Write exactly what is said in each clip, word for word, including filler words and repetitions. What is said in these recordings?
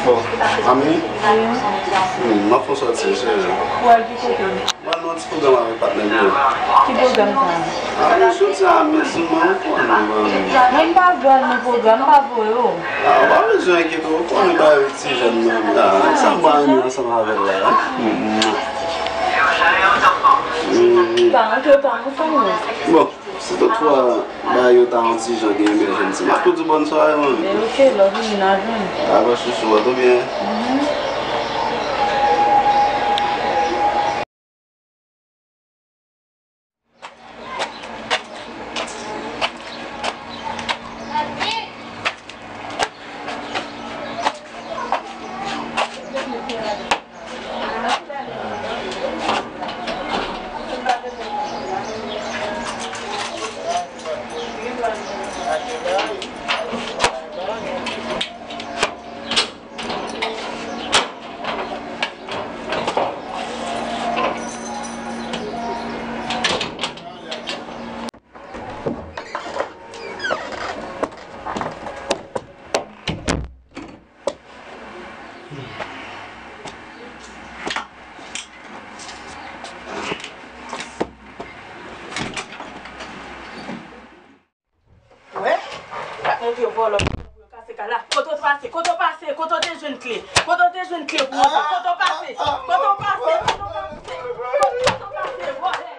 Bon, mami, hmm, m ap fè w sòti, cheri. Ou al ki kote? Mwen nan ti pwogram avèk patnè m yo. Ki pwogram sa? A, nou soti a mezon, mwen, ou konnen, mwen. Mwen pa vle al nan pwogram, m pa voye w. A, ou pa bezwen enkyete w, ou konnen bagay ti jèn nan. A, sa m ba anni ansanm avè l la. Pa antre pa ansanm non. Bon, si toutfwa bagay yo ta yon ti jan gen emèjans, m ap tou di bòn sware, mwen. Men oke, lè w vini n a jwenn. Dakò, chouchou, ou byen? Wè, m ap montre vòlò pou yo kase kay la. Kote w pase? Kote w pase? Kote w te jwenn kle? Kote w te jwenn kle pou rantre? Kote w pase? Kote w pase? Kote w pase? Kote w pase? Vòlè!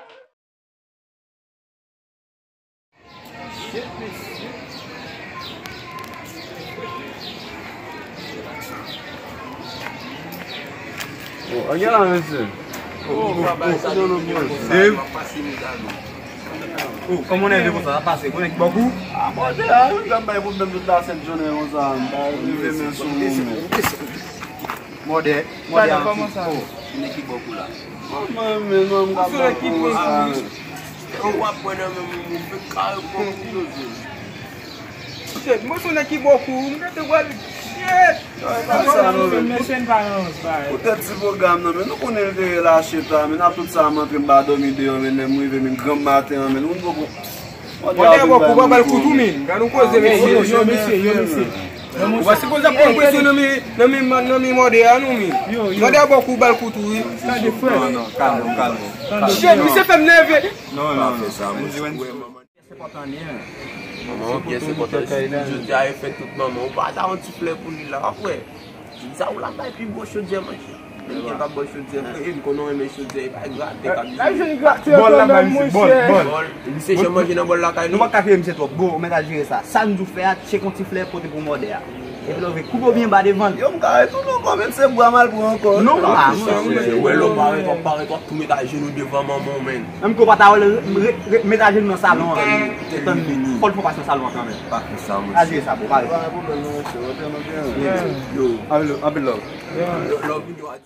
Bon, ann gen la, mesye. Oh, oh, oh, oh, oh, oh, Dave. Oh, kòman w nève konsa? Sa pase? Konnen ki bò kou? Ah, bon, se a, yon dam bay pwoblèm tout la sent jounen konsa. M pa rive men sou ou, men. Mòdè, mòdè. Pardon, kòman sa? Oh, nèg ki bò kou la. Mwen menm, mwen, m ka pran pou sa. Ou ap pran nan men mwen, mwen fè kare kò pou Jozye. Shit, mwen se nèg ki bò kou, m rete wè l. Shit! Mesye n pa nan rans, bay. Poutèt ti pwogram nan, men nou konnen l te relache ta, men ap tout sa m antre m pa dòmi deyò, men lè m rive, men granm maten an, men nou poko. Mòdè bò kou, pa ba l kout ou, men. Gad yon koze, mesye. Yo, mesye, yo, mesye. Ou pa sipoze ap pran presyon nan men, nan men, nan men mòdè a, non, men. Mòdè bò kou, ba l kout ou, wi. Tande, frè. Non, non, kalme w, kalme w. Shit, misye fè m nève. Non, non, non. Pa fè sa, mesye. Pyès enpòtan li ye. Manman w pyès enpòtan. Si jodi a yo fè tout manman, ou pa ta yon ti flè pou li la, w ap wè. Jodi a ou la bay pi gwo chodyè manje. Menm ki pa bò chodyè, frè, m konnen w renmen chodyè, e pa grate k ap jere. Bòl la bay misye, bòl, bòl. Bòl. Misye janm manje nan bòl lakay li. Nou pa ka fè misye twòp. Bon, ou mèt al jere sa. Sa n di w fè a, tcheke yon ti flè pote pou mòdè a. Epi lè w vle koube w byen ba devan l. Yo, m ka retounen ankò, menm se bwa m al pran ankò. Non, pa, non, non. Wè lè w parèt, w ap parèt, w ap tou met ajenou devan manman w, menn. Menm ke w pa ta wè l, re-, re-, met ajenou nan salon an. Tann, fò l fè w pase nan salon an kanmenm. Pa fè sa, mesye. Al jere sa, bro, pa ret. Pa gen pwoblèm, non, mesye. Yo. Anpil, anpil love. Love, love, yo.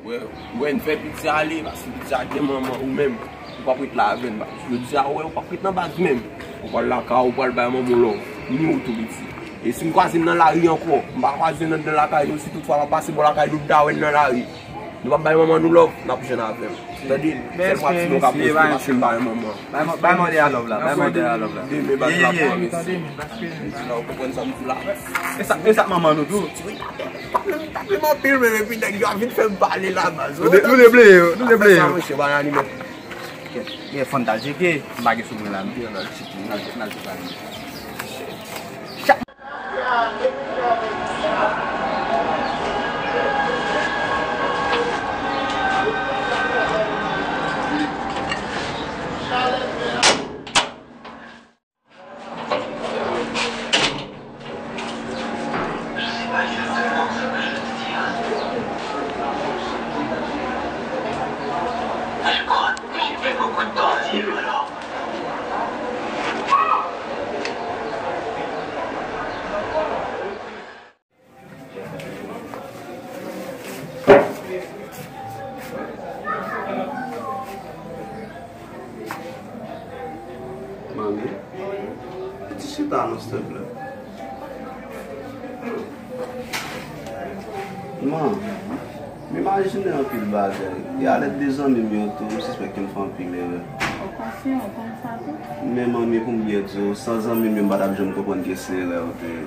Wè, wè, n fè piti ale, paske piti a gen manman ou menm. Ou p ap ret la avè n, baz. Jodi a, wè, ou p ap ret nan baz menm. Ou pral lakay ou, ou pral bay manman w love. Ni ou tou piti. E si m kwaze n nan lari ankò, m pa kwaze n anndan lakay nou, si toutfwa m ap pase bò lakay nou, m ta wè n nan lari. Nou p ap bay manman nou love, n ap jwenn avè m. Tande? Sèl pati nou ka pwofite paske m pa wè manman. Bay mò-, bay mòdè a love la, bay mòdè a love la. Demen baz la pran, mesye. Ou konprann sa m di la? E sa, e sa manman nou tou. Tap li, tap li m anpil menm, epi nèg yo ap vin fè m pale la, baz. Nou de-, nou debleye yo, nou debleye yo. Sa, mesye, bann animal. Kèt, gen fò n t al tcheke, m pa gen sou mwen la, non. N al tcheke, n al tcheke, n al tcheke. Non, silvouplè. Man, m imajine anpil bagay. E alèd de zanmi m yo tou, m sispèk ke m fè anpil erè. Ou konsyan, ou konn sa tou? Men manmi, pou m byen di w, san zanmi m yo, m pa t ap janm konprann ke se erè ou te ye.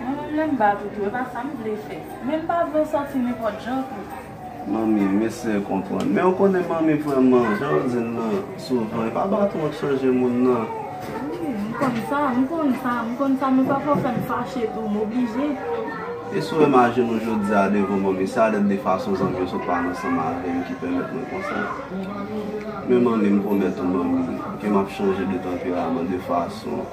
Mwen menm, lè m ba tout ou, e pa sa m vle fè. Men m pa vle w sòti nenpòt jan tou. Manmi, m eseye konprann. Men ou konnen manmi vrèman, jan yo di l lan, souvan, e pa baton an k chanje moun nan. Wi, m konn sa, m konn sa, m konn sa, men pafwa w fè m fache tou, m oblije. E si w imajine w jodi a devan manmi, se alèd de fason zanmi yo sot pale ansanm avè m ki pèmèt mwen konsa. Men manmi, m pwomèt ou manmi, ke m ap chanje de tanperaman, de fason.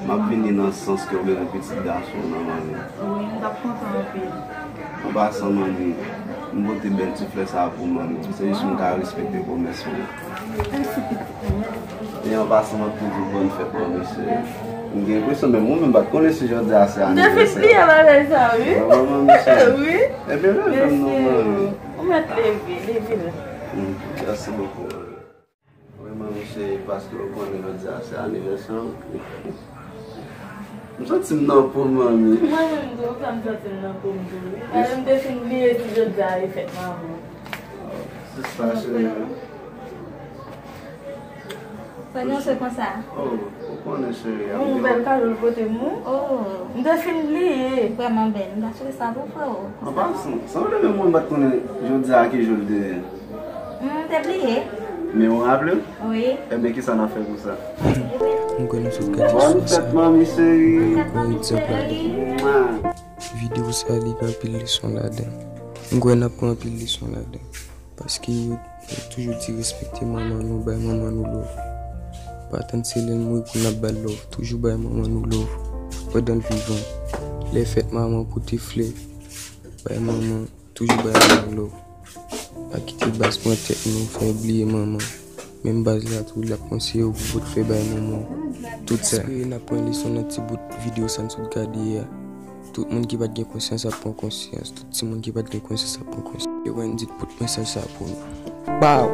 M ap vini nan sans ke w bezwen pitit gason w nan manmi. Wi, m t ap kontan anpil. An pasan manmi, m pote bèl ti flè sa a pou manmi. Se jis pou m ka respekte pwomès mwen. Mèsi pitit mwen. E an pasan, m ap toujou bòn fèt manmi cheri. M gen enpresyon menm ou menm pa t konnen si jodi a se anivèsè. M te fin bliye bagay sa wi. Vrèman manmi cheri. Wi. Ebyen leve m non manmi. Ou mèt leve, leve la. Hmm, mèsi bokou manmi. Wi manmi cheri, paske ou konnen jodi a se anivèsè w. M santi m nan po m manmi. Mwen menm tou, ou fè m santi m nan po m tou wi. Paske m te fin bliye si jodi a e fèt manman. Sista cheri. Sa gen se konsa. Oh, ou konnen cheri. Yon bèl kado l pote m wi. Oh. M te fin bliye. Vrèman bèl. M ta swete sa pou frè w. An pasan, sa vle menm mwen m pa t konnen jodi a ki jou l te ye. M te bliye. Men ou raple w? Wi. Ebyen, kisa n ap fè pou sa? M kwè nou sot gade sou sa. Bòn fèt, manmi cheri. Pran egzanp ladan. Mwa. Videyo sa li gen anpil leson ladan. M kwè n ap pran anpil leson ladan. Paske yo, yo toujou di respekte manman nou, bay manman nou love. Pa tann se lè l mouri pou n ap ba l love. Toujou bay manman nou love pandan l vivan. Lè fèt manman, pote flè, bay manman. Toujou bay manman love. Pa kite baz pran tèt nou, fè bliye manman. Menm baz la tou, l ap konseye w pou w t fè bay manman w. Tout sa. Espere n ap pran leson nan ti bout videyo sa n sot gade a. Tout moun ki pa t gen konsyans ap pran konsyans. Tout timoun ki pa t gen konsyans ap pran konsyans. Yo Wendy t pote mesaj sa pou nou. Baw!